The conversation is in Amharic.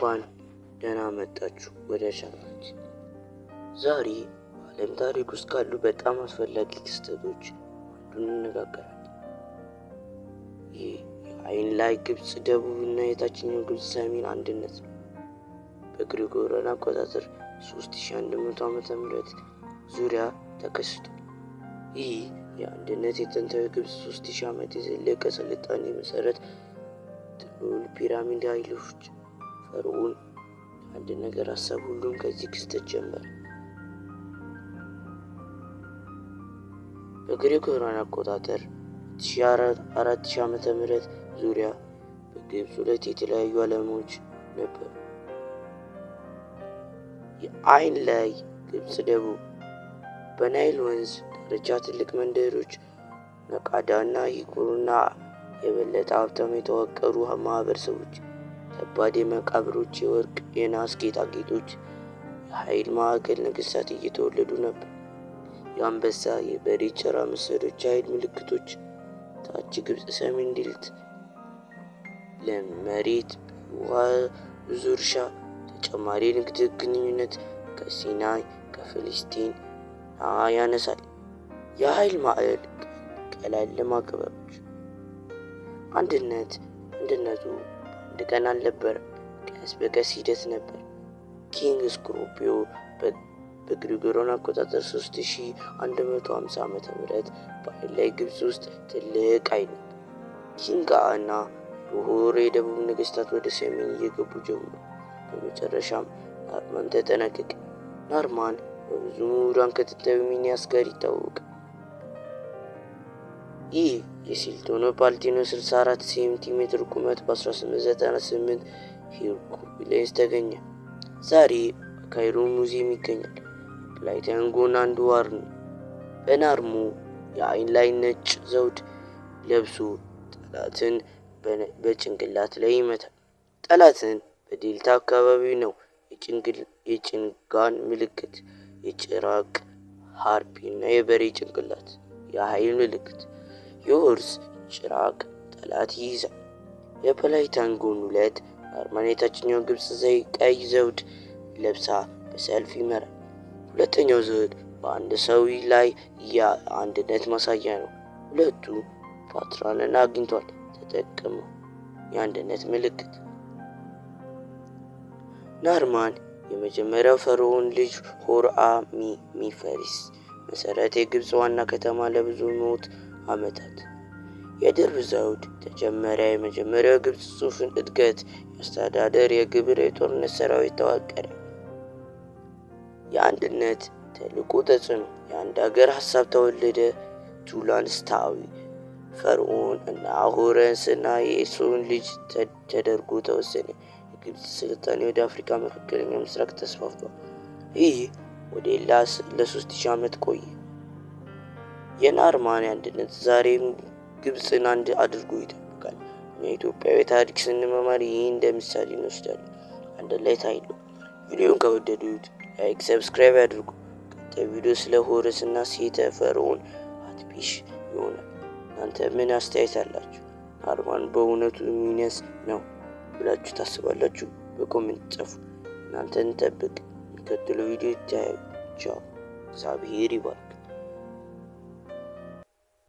እንኳን ደህና መጣችሁ ወደ ቻናላችን። ዛሬ በዓለም ታሪክ ውስጥ ካሉ በጣም አስፈላጊ ክስተቶች አንዱን እንነጋገራለን። ይህ የአይን ላይ ግብፅ ደቡብ እና የታችኛው ግብፅ ሰሜን አንድነት ነው። በግሪጎሪያን አቆጣጠር 3100 ዓመተ ምህረት ዙሪያ ተከስቷል። ይህ የአንድነት የጥንታዊ ግብፅ 3000 ዓመት የዘለቀ ስልጣኔ መሰረት ጥሎል ፒራሚድ ኃይሎች ፈርዖን አንድ ነገር ሀሳብ ሁሉም ከዚህ ክስተት ጀመረ። በግሪጎሪያን አቆጣጠር 4000 ዓመተ ምህረት ዙሪያ በግብፅ ሁለት የተለያዩ ዓለሞች ነበሩ። የአይን ላይ ግብፅ ደቡብ በናይል ወንዝ ዳርቻ ትልቅ መንደሮች ነቃዳና ይኩርና የበለጠ ሀብታም የተዋቀሩ ማህበረሰቦች፣ ከባድ የመቃብሮች፣ የወርቅ የናስ ጌጣጌጦች፣ የኃይል ማዕከል ነገስታት እየተወለዱ ነበር። የአንበሳ የበሬ ጭራ መሰሎች የኃይል ምልክቶች። ታች ግብፅ ሰሜን ዴልት ለም መሬት፣ ውሃ፣ ብዙ እርሻ፣ ተጨማሪ ንግድ ግንኙነት ከሲናይ ከፍልስጤን ያነሳል። የኃይል ማዕከል ቀላል ማክበሮች አንድነቱ በአንድ ቀን አልነበረም፣ ቀስ በቀስ ሂደት ነበር። ኪንግ ስኮርፒዮ በግሪጎሪያን አቆጣጠር 3150 ዓመተ ምህረት በአይን ላይ ግብፅ ውስጥ ትልቅ ኃይል ነበር። ኪንግ እና ሆር የደቡብ ነገስታት ወደ ሰሜን እየገቡ ጀመሩ። በመጨረሻም ናርማን ተጠናቀቀ። ናርማን በብዙ ምሁራን ከጥንታዊ ሚኒያስ ጋር ይታወቃል። ይህ የሲልቶኖ ፓልቲኖ 64 ሴንቲሜትር ቁመት በ1898 ሄርኩሌስ ተገኘ። ዛሬ በካይሮ ሙዚየም ይገኛል። ፕላይተንጎን አንዱ ዋር ነው። በናርሙ የአይን ላይ ነጭ ዘውድ ለብሶ ጠላትን በጭንቅላት ላይ ይመታል። ጠላትን በዴልታ አካባቢ ነው። የጭንጋን ምልክት የጭራቅ ሃርፒ እና የበሬ ጭንቅላት የኃይል ምልክት የሆርስ ጭራቅ ጠላት ይይዛል። የፕላይታንጎን ሁለት ናርማን የታችኛው ግብፅ ቀይ ዘውድ ለብሳ በሰልፍ ይመራል። ሁለተኛው ዘውድ በአንድ ሰው ላይ የአንድነት ማሳያ ነው። ሁለቱ ፓትራንን አግኝቷል ተጠቅመው የአንድነት ምልክት። ናርማን የመጀመሪያው ፈርዖን ልጅ ሆርአ ሚፈሪስ መሰረት የግብፅ ዋና ከተማ ለብዙ ሞት ዓመታት የድርብ ዘውድ ተጀመረ። የመጀመሪያው ግብፅ ጽሑፍን እድገት የአስተዳደር፣ የግብር፣ የጦርነት ሰራዊት ተዋቀረ። የአንድነት ተልዕኮ ተጽዕኖ የአንድ ሀገር ሀሳብ ተወለደ። ቱላንስታዊ ፈርዖን እና ሆረስ እና የኤሶን ልጅ ተደርጎ ተወሰነ። የግብፅ ስልጣኔ ወደ አፍሪካ መካከለኛው ምስራቅ ተስፋፍቷል። ይህ ወደ ለ3000 ዓመት ቆየ። የናርማን አንድነት ዛሬም ግብፅን አንድ አድርጎ ይጠብቃል። እኛ ኢትዮጵያዊ ታሪክ ስንመማር ይህ እንደ ምሳሌ እንወስዳለን። አንድ ላይ ታይሎ ቪዲዮን ከወደዱት ላይክ፣ ሰብስክራይብ ያድርጉ። ቀጣይ ቪዲዮ ስለ ሆረስ እና ሴተ ፈርዖን አትቢሽ ይሆናል። እናንተ ምን አስተያየት አላችሁ? ናርማን በእውነቱ ሚነስ ነው ብላችሁ ታስባላችሁ? በኮሜንት ጻፉ። እናንተን ጠብቅ። የሚቀጥለው ቪዲዮ ይታያል። ቻው። እግዚአብሔር ይባርክ።